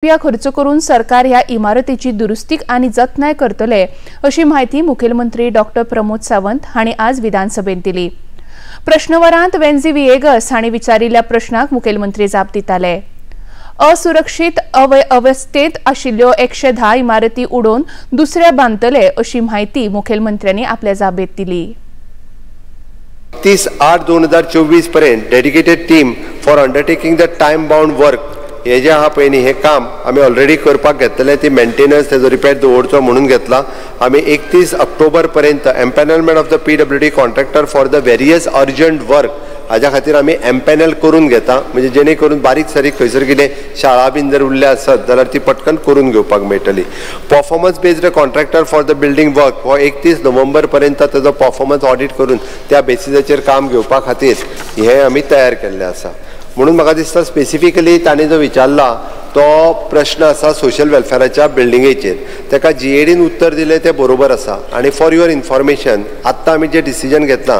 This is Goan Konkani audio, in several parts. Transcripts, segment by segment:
रुपया खर्च करून सरकार ह्या इमारतीची दुरुस्ती आनी जतनाय करतले अशी म्हायती मुखेलमंत्री डॉक्टर प्रमोद सावंत हांणी आज विधानसभेत दिली. प्रश्नवरांत वेन्झी व्हिएगस हांणी विचारिल्ल्या प्रश्नाक मुखेलमंत्री जाप दिताले. असुरक्षित अवस्थेत आशिल्ल्यो 110 इमारती उडोवन दुसऱ्या बांदतले अशी म्हायती मुखेलमंत्र्यांनी आपल्या जापेत दिली. 30/8/2024 पर्यंत dedicated team for undertaking the time bound work हे जे आहा पळय न्ही, हें काम आमी ऑलरेडी करपाक घेतलें. ती मेंटेनन्स तेजो रिपेर दवरचो म्हणून घेतला. आमी 31 ऑक्टोबर पर्यंत empanelment of the PWD contractor for the various urgent work हाज्या खातीर आमी एम्पॅनल करून घेता, म्हणजे जेणे करून बारीक सारीक खंयसर कितें शाळा बीन जर उरल्या आसत जाल्यार ती पटकन करून घेवपाक मेळटली. Performance based contractor for the building work हो 31 नोव्हेंबर पर्यंत तेजो परफॉर्मन्स ऑडिट करून त्या बेसिसाचेर काम घेवपा खातीर हें आमी तयार केल्लें आसा. म्हणून म्हाका दिसता स्पेसिफिकली ताणें जो विचारला तो प्रश्न आसा सोशल वेलफेराच्या बिल्डिंगेचेर, ताका जीएडीन उत्तर दिलें तें बरोबर आसा. आनी फॉर your information आत्तां आमी जें डिसिजन घेतलां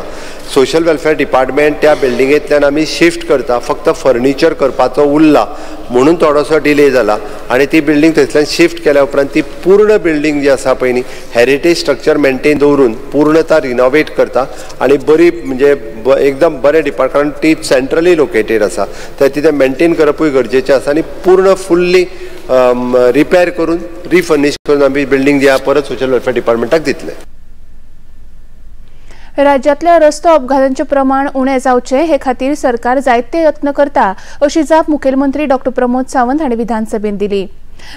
सोशल वेलफेर डिपार्टमेंट त्या बिल्डिंगेंतल्यान आमी शिफ्ट करता, फक्त फर्निचर करपाचो उरला म्हणून थोडोसो डिले जाला. आनी ती बिल्डींग थंयसल्यान शिफ्ट केल्या उपरांत ती पूर्ण बिल्डींग जी आसा पळय न्ही हेरिटेज स्ट्रक्चर मेंटेन दवरून पूर्णता रिनोवेट करता आनी बरी म्हणजे एकदम बरें डिपार्ट, कारण ती सेंट्रली लोकेटेड आसा तर तितें मेंटेन करपूय गरजेचें आसा. आनी पूर्ण फुल्ली रिपेर करून रिफर्निश करून आमी बिल्डींग जी आसा परत सोशल वेलफेर डिपार्टमेंटाक दितले. राज्यांतल्या रस्तो अपघातांचें प्रमाण उणें जावचें हे खातीर सरकार जायते यत्न करता अशी जाप मुखेलमंत्री डॉक्टर प्रमोद सावंत हांणी विधानसभेत दिली.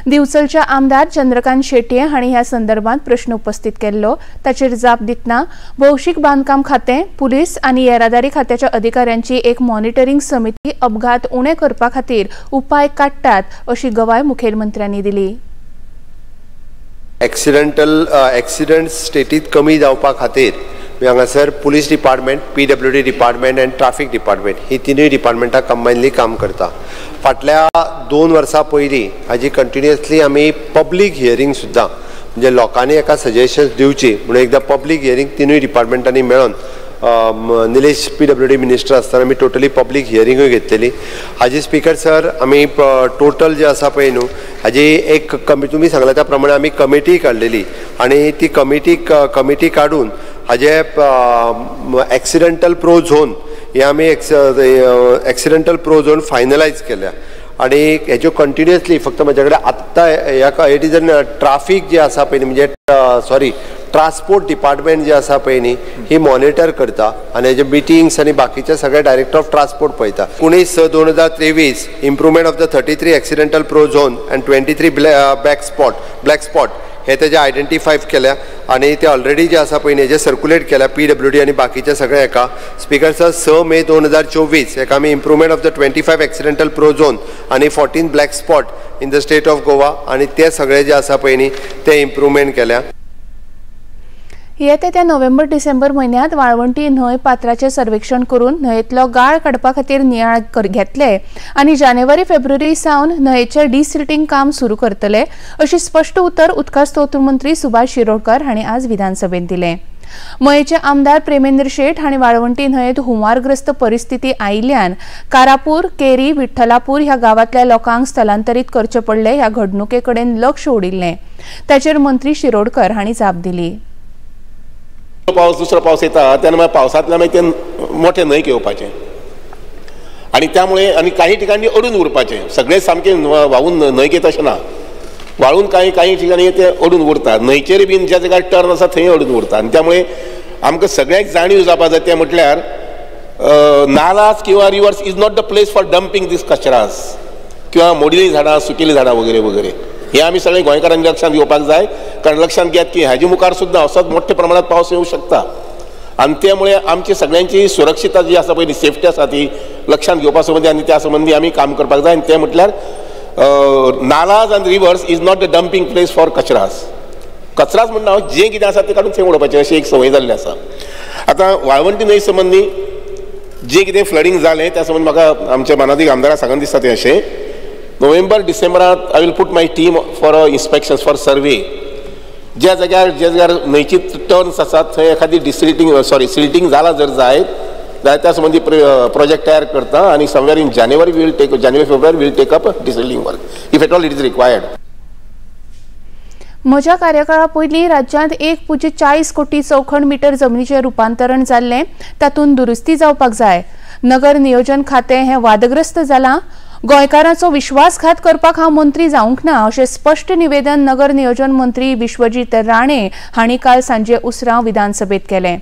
दिवचलच्या आमदार चंद्रकांत शेट्ये हांणी ह्या संदर्भात प्रश्न उपस्थित केल्लो. ताचेर जाप दितना भौशीक बांदकाम खातें, पुलीस आनी येरादारी खात्याच्या अधिकाऱ्यांची एक मॉनिटरींग समिती अपघात उणे करपा खातीर उपाय काडटात अशी गवाय मुखेलमंत्र्यांनी दिली. एक्सिडंट स्टेटीत कमी जावपा खातीर हांगासर police department, PWD department and traffic department ही तिनूय डिपार्टमेंटां कंबायनली काम करता. फाटल्या 2 वर्सां पयलीं हाजी कंटिन्युअसली आमी पब्लीक हियरींग सुद्दां म्हणजे लोकांनी एका सजेशन्स दिवची म्हणून एकदां पब्लीक हियरींग तिनूय डिपार्टमेंटांनी मेळोन निलेश पीडब्ल्यूडी मिनिस्टर आसतना आमी टोटली पब्लीक हियरिंगूय घेतलेली. हाजी स्पीकर सर आमी टोटल जे आसा पळय न्हू हाजी एक तुमी सांगला त्या प्रमाणे आमी कमिटी काडलेली आनी ती कमिटी काडून हाजे एक्सिडेंटल प्रो झोन हे आमी एक्सिडेंटल प्रो झोन फायनलायज केल्या. आनी हेज्यो कंटिन्युअसली फक्त म्हज्या कडेन आत्तां ह्या it is an traffic जे आसा पळय न्ही म्हणजे सॉरी ट्रान्सपोर्ट डिपार्टमेंट जे आसा पळय न्ही ही मॉनिटर करता आनी हेजे मिटिंग्स आनी बाकीचे सगळे डायरेक्टर ऑफ ट्रान्सपोर्ट पळयता. 19/6/2023 improvement of the 33 accidental prone zone and 23 black spot हे तेजे आयडेंटिफाय केल्या आनी ते ऑलरेडी जे आसा पळय न्ही हेजे सर्कुलेट केल्या पीडब्ल्यूडी आनी बाकीचे सगळे हेका. स्पीकर सर 6 मे 2024 हेका आमी improvement of the 25 accidental prone zone आनी 14 black spot in the state of Goa आनी ते सगळे जे आसा पळय न्ही ते इम्प्रूवमेंट केल्या. येते त्या नोव्हेंबर डिसेंबर म्हयन्यांत वाळवंटी न्हंय पात्राचें सर्वेक्षण करून न्हंयेंतलो गाळ काडपा खातीर नियाळ घेतले आनी जानेवारी फेब्रुवारी सावन न्हंयेचें डिसिल्टींग काम सुरू करतले अशी स्पश्ट उतर उदका स्त्रोत मंत्री सुभाष शिरोडकर हांणी आज विधानसभेत दिलें. मयेचे आमदार प्रेमेंद्र शेट हांणी वाळवंटी न्हंयेंत हुंवारग्रस्त परिस्थिती आयिल्ल्यान कारापूर, केरी, विठ्ठलापूर ह्या गांवांतल्या लोकांक स्थलांतरीत करचे पडले ह्या घडणुके कडेन लक्ष ओडिल्लें. ताचेर मंत्री शिरोडकर हांणी जाप दिली. पावस दुसरो पावस येता तेन्ना मागीर पावसांतल्यान मागीर ते मोठे न्हंयक येवपाचें आनी त्यामुळे आनी काही ठिकाणी अडून उरपाचें, सगळें सामकें व्हांवून न्हंयक येता अशें ना, व्हाळून कांय काही ठिकाणी ते अडून उरता, न्हंयचेर बीन ज्या जाग्यार टर्न आसा थंय अडून उरता. आनी त्यामुळे आमकां सगळ्यांक जाणीव जावपा जाय तें म्हटल्यार नालास किंवा rivers is not the place for dumping these कचरास किंवा मोडिल्लीं झाडां, सुकिल्लीं झाडां वगैरे वगैरे हे आमी सगळे गोंयकारांनी लक्षांत घेवपाक जाय. कारण लक्षांत घेयात की हाजे मुखार सुद्दां असोच मोठ्या प्रमाणात पावस येवंक शकता आनी त्यामुळे आमची सगळ्यांची सुरक्षितता जी आसा पळय सेफ्टी आसा ती लक्षांत घेवपा संबंदी आनी त्या संबंदी आमी काम करपाक जाय. आनी तें म्हटल्यार nalas आनी rivers is not the dumping place for कचरास. कचरास म्हणटा हांव जें कितें आसा तें काडून थंय उडोवपाचें अशी एक संवय जाल्ली आसा. आतां वाळवंटी न्हंय संबंदी जें कितें फ्लडींग जालें त्या संबंदी म्हाका आमच्या मानादीक आमदाराक सांगून दिसता तें अशें नोव्हेंबर डिसेंबरात I will put my team for inspections for survey. ज्या जाग्यार न्हंयची टर्न्स आसात थंय एखादी डिसिल्टींग सॉरी सिल्टींग जाला जर जायत जाल्यार त्या संबंदी प्रोजेक्ट तयार करता आनी somewhere in January will take, January February will take up desilting work if at all it is required. म्हज्या कार्यकाळा पयलीं राज्यांत 1.40 कोटी चौखण मिटर जमनीचें रुपांतरण जाल्लें, तातूंत दुरुस्ती जावपाक जाय. नगर नियोजन खातें हें वादग्रस्त जालां. गोंयकारांचो विश्वासघात करपाक हांव मंत्री जावंक ना अशें स्पश्ट निवेदन नगर नियोजन मंत्री विश्वजीत राणे हांणी काल सांजे उसरां विधानसभेत केलें.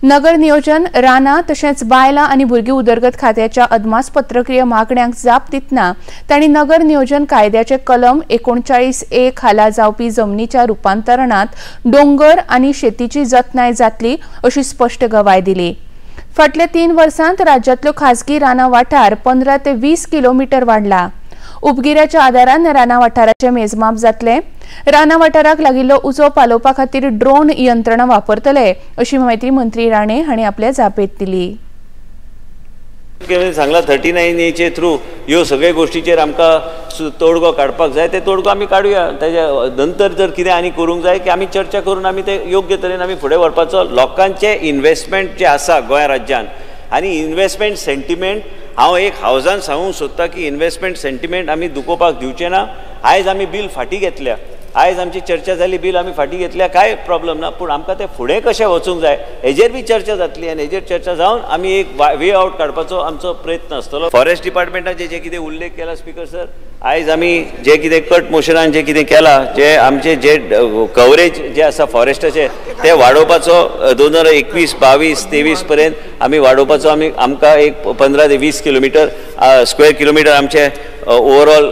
नगर नियोजन, रानां तशेंच बायलां आनी भुरगीं उदरगत खात्याच्या अदमासपत्रकीय मागण्यांक जाप दितना तांणी नगर नियोजन कायद्याचे कलम 39A खाला जावपी जमनीच्या रुपांतरणांत दोंगर आनी शेतीची जतनाय जातली अशी स्पश्ट गवाय दिली. फाटल्या 3 वर्सांत राज्यांतल्यो खाजगी रानां वाठार 15 ते 20 किलोमिटर वाडला. उपगिऱ्याच्या आदारान रानां वाठाराचें मेजमाप जातलें. रानां वाठाराक लागिल्लो उजो पालोवपा खातीर ड्रोन यंत्रणा वापरतले अशी म्हायती मंत्री राणे हांणी आपल्या जापेंत दिली. सांगला 39Aचे थ्रू ह्यो सगळे गोष्टीचेर आमकां तोडगो काडपाक जाय, ते तोडगो आमी काडुया. तेज्या नंतर जर कितें आनी करूंक जाय की आमी चर्चा करून आमी ते योग्य तरेन आमी फुडें व्हरपाचो. लोकांचे इन्वेस्टमेंट जे आसा गोंय राज्यान आनी इन्वेस्टमेंट सेंटिमेंट, हांव एक हावजान सांगूंक सोदता की इन्वेस्टमेंट सेंटिमेंट आमी दुखोवपाक दिवचे ना. आयज आमी बील फाटीं घेतल्या, आयज आमची चर्चा जाली, बील आमी फाटीं घेतल्या, कांय प्रॉब्लम ना, पूण आमकां तें फुडें कशें वचूंक जाय हेजेर बी चर्चा जातली आनी हेजेर चर्चा जावन आमी एक वे आवट काडपाचो आमचो प्रयत्न आसतलो. फॉरेस्ट डिपार्टमेंटाचे जे कितें उल्लेख केला स्पीकर सर, आयज आमी जे कितें कट मोशनान जे कितें केलां, जे आमचे जे कवरेज जे आसा फॉरेस्टाचे ते वाडोवपाचो 2021, 22, 23 पर्यंत आमी वाडोवपाचो. आमी आमकां एक 15 ते 20 किलोमिटर स्क्वेअर किलोमिटर आमचे ओवरऑल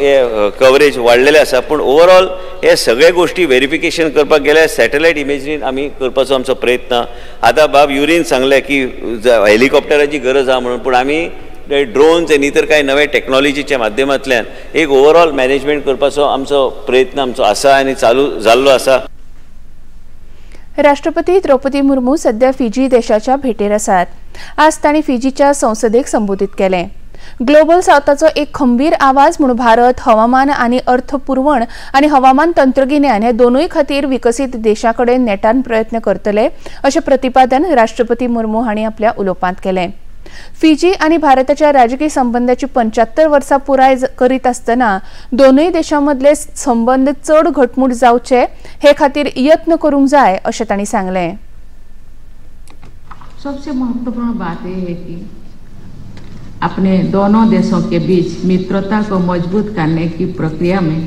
हे कवरेज वाडलेलें आसा. पूण ओवरऑल हे सगळे गोष्टी वेरिफिकेशन करपाक गेल्यार सॅटेलायट इमेजरीन आमी करपाचो आमचो प्रयत्न. आतां बाब युरीन सांगलें की हेलिकॉप्टराची गरज आहा म्हणून, पूण आमी ड्रोन्स आनी इतर कांय नवे टॅक्नॉलॉजीच्या माध्यमांतल्यान एक ओवरऑल मॅनेजमेंट करपाचो आमचो प्रयत्न आमचो आसा आनी चालू जाल्लो आसा. राष्ट्रपती द्रौपदी मुर्मू सध्या फिजी देशाच्या भेटेर आसात. आज तांणी फिजीच्या संसदेक संबोधित केलें. ग्लोबल सावथाचो एक खंबीर आवाज म्हणून भारत हवामान आनी अर्थ पुरवण आनी हवामान तंत्रगिन्यान हे दोनूय खातीर विकसीत देशा कडेन नेटान प्रयत्न करतले अशें प्रतिपादन राष्ट्रपती मुर्मू हांणी आपल्या उलोवपांत केलें. फिजी आनी भारताच्या राजकीय संबंदाची 75 वर्सां पुराय करीत आसतना दोनूय देशां मदले संबंद चड घटमूट जावचे हे खातीर यत्न करूंक जाय अशें तांणी सांगलें. सबसे महत्वपूर्ण बात यह है कि अपने दोनों देशों के बीच मित्रता को मजबूत करने की प्रक्रिया में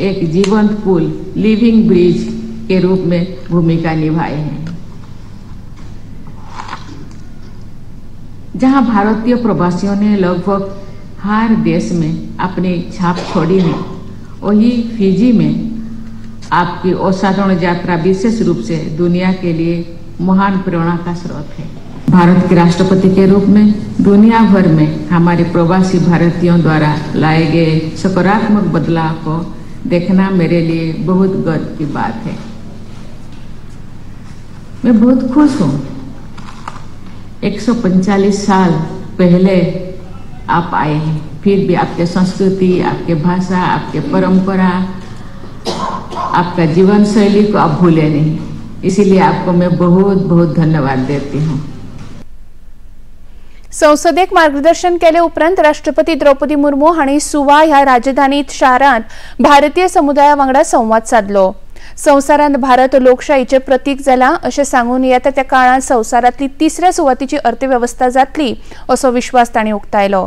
एक जीवंत पुल, लिविंग ब्रिज के रूप में भूमिका निभाए हैं। जहां भारतीय प्रवासियों ने लगभग हर देश में अपनी छाप छोड़ी है, वहीं फिजी में आपकी असाधारण यात्रा विशेष रूप से दुनिया के लिए महान प्रेरणा का स्रोत है। भारत के राष्ट्रपति के रूप में दुनिया भर में हमारे प्रवासी भारतीयों द्वारा लाए गए सकारात्मक बदलाव को देखना मेरे लिए बहुत गर्व की बात है। मैं बहुत खुश हूँ। 145 साल पहले आप आए हैं, फिर भी आपके संस्कृति, आपके भाषा, आपके परंपरा, आपका जीवन शैली को आप भूले नहीं, इसीलिए आपको मैं बहुत बहुत धन्यवाद देती हूँ। संसदेक मार्गदर्शन केले उपरांत राष्ट्रपती द्रौपदी मुर्मू हांणी सुवा ह्या राजधानीत शारांत भारतीय समुदाया वांगडा संवाद सादलो. संवसारांत भारत लोकशाहीचे प्रतीक जाला अशें सांगून येता त्या काळांत संवसारांतली तिसऱ्या सुवातीची अर्थवेवस्था जातली असो विश्वास तांणी उक्तायलो.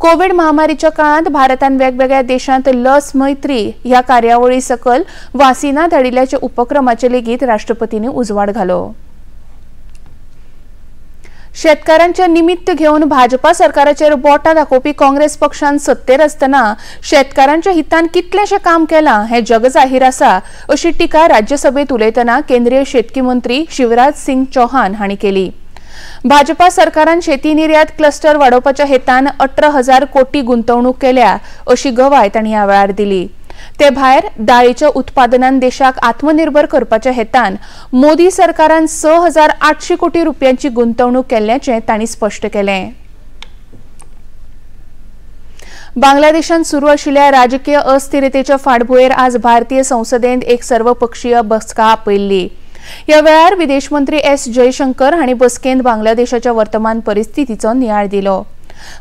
कोविड महामारीच्या काळांत भारतान वेगवेगळ्या देशांत लस मैत्री ह्या कार्यावळी सकल वासिनां धाडिल्ल्याच्या उपक्रमाचे लेगीत राष्ट्रपतींनी उजवाड घालो. शेतकारांचे निमित्त घेवन भाजपा सरकाराचेर बोटां दाखोवपी काँग्रेस पक्षान सत्तेर आसतना शेतकारांच्या हितान कितलेशें काम केलां हें जगजाहीर आसा अशी टिका राज्यसभेत उलयतना केंद्रीय शेतकी मंत्री शिवराज सिंग चौहान हांणी केली. भाजपा सरकारान शेती निर्यात क्लस्टर वाडोवपाच्या हेतान 18,000 कोटी गुंतवणूक केल्या अशी गवाय तांणी ह्या वेळार दिली. ते भायर दाळीच्या उत्पादनान देशाक आत्मनिर्भर करपाच्या हेतान मोदी सरकारान 6,800 कोटी रुपयांची गुंतवणूक केल्ल्याचें तांणी स्पश्ट केलें. बांगलादेशांत सुरू आशिल्ल्या राजकीय अस्थिरतेच्या फाटभुंयेर आज भारतीय संसदेंत एक सर्वपक्षीय बसका आपयल्ली. ह्या वेळार विदेश मंत्री एस जयशंकर हांणी बसकेंत बांगलादेशाच्या वर्तमान परिस्थितीचो नियाळ दिलो.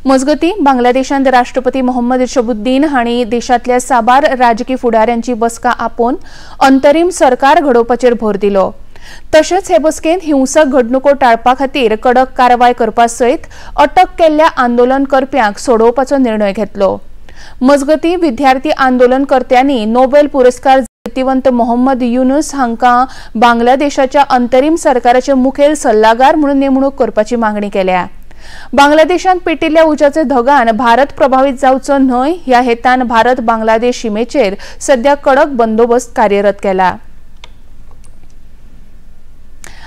मजगती बांगलादेशांत राष्ट्रपती मोहम्मद शबुद्दीन हांणी देशांतल्या साबार राजकी फुडाऱ्यांची बसका आपोवन अंतरीम सरकार घडोवपाचेर भर दिलो. तशेंच हे बसकेंत हिंसक घडणुको टाळपा खातीर कडक कारवाय करपा सयत अटक केल्ल्या आंदोलन करप्यांक सोडोवपाचो निर्णय घेतलो. मजगती विद्यार्थी आंदोलनकर्त्यांनी नोबेल पुरस्कार जैतिवंत मोहम्मद युनुस हांकां बांगलादेशाच्या अंतरीम सरकाराचे मुखेल सल्लागार म्हणून नेमणूक करपाची मागणी केल्या. बांगलादेशांत पेटिल्ल्या उज्याच्या धगान भारत प्रभावित जावचो न्हय ह्या हेतान भारत बांगलादेश शिमेचेर सध्या कडक बंदोबस्त कार्यरत केला.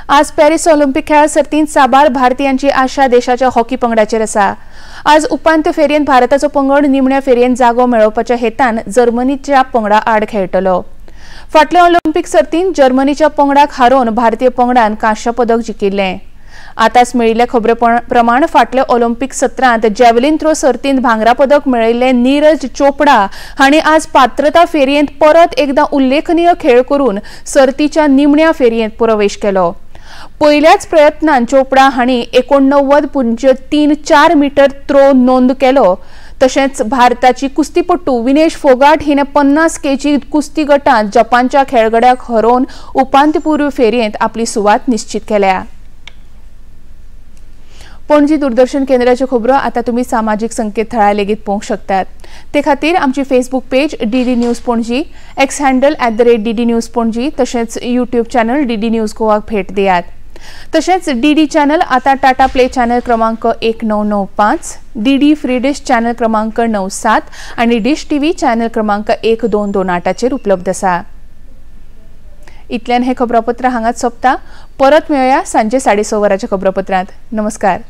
आज पॅरिस ऑलिम्पिक खेळा सर्तींत साबार भारतीयांची आशा देशाच्या हॉकी पंगडाचेर आसा. आज उपांत्य फेरयेंत भारताचो पंगड निमण्या फेरयेंत जागो मेळोवपाच्या हेतान जर्मनीच्या पंगडा आड खेळटलो. फाटल्या ऑलिम्पिक सर्तींत जर्मनीच्या पंगडाक हारोवन भारतीय पंगडान कांस्य पदक जिखिल्लें. आतांच मेळिल्ल्या खबरे प्रमाण फाटल्या ऑलिम्पिक सत्रांत जॅवलिन थ्रो सर्तींत भांगरा पदक मेळयिल्ले नीरज चोपडा हांणी आज पात्रता फेरयेंत परत एकदां उल्लेखनीय खेळ करून सर्तीच्या निमण्या फेरयेंत प्रवेश केलो. पयल्याच प्रयत्नान चोपडा हांणी 89.34 मीटर थ्रो नोंद केलो. तशेंच भारताची कुस्तीपटू विनेश फोगाट हिणे 50 केजी कुस्ती गटांत जपानच्या खेळगड्याक हरोवन उपांत्यपूर्व फेरयेंत आपली सुवात निश्चित केल्या. पणजी दूरदर्शन केंद्राच्यो खबरो आतां तुमी सामाजीक संकेतथळार लेगीत पळोवंक शकतात. ते खातीर आमची Facebook page DD news Panaji, X handle @DD news Panaji, तशेंच यूट्यूब चॅनल डीडी न्यूज गोवाक भेट दियात. तशेंच डीडी चॅनल आतां टाटा प्ले चॅनल क्रमांक 1995, डीडी फ्री डिश चॅनल क्रमांक 97 आनी डिश टीव्ही चॅनल क्रमांक 1228चेर उपलब्ध आसा. इतल्यान हें खबरापत्र हांगाच सोंपता. परत मेळया सांजे 6:30 वरांच्या खबरापत्रांत. नमस्कार.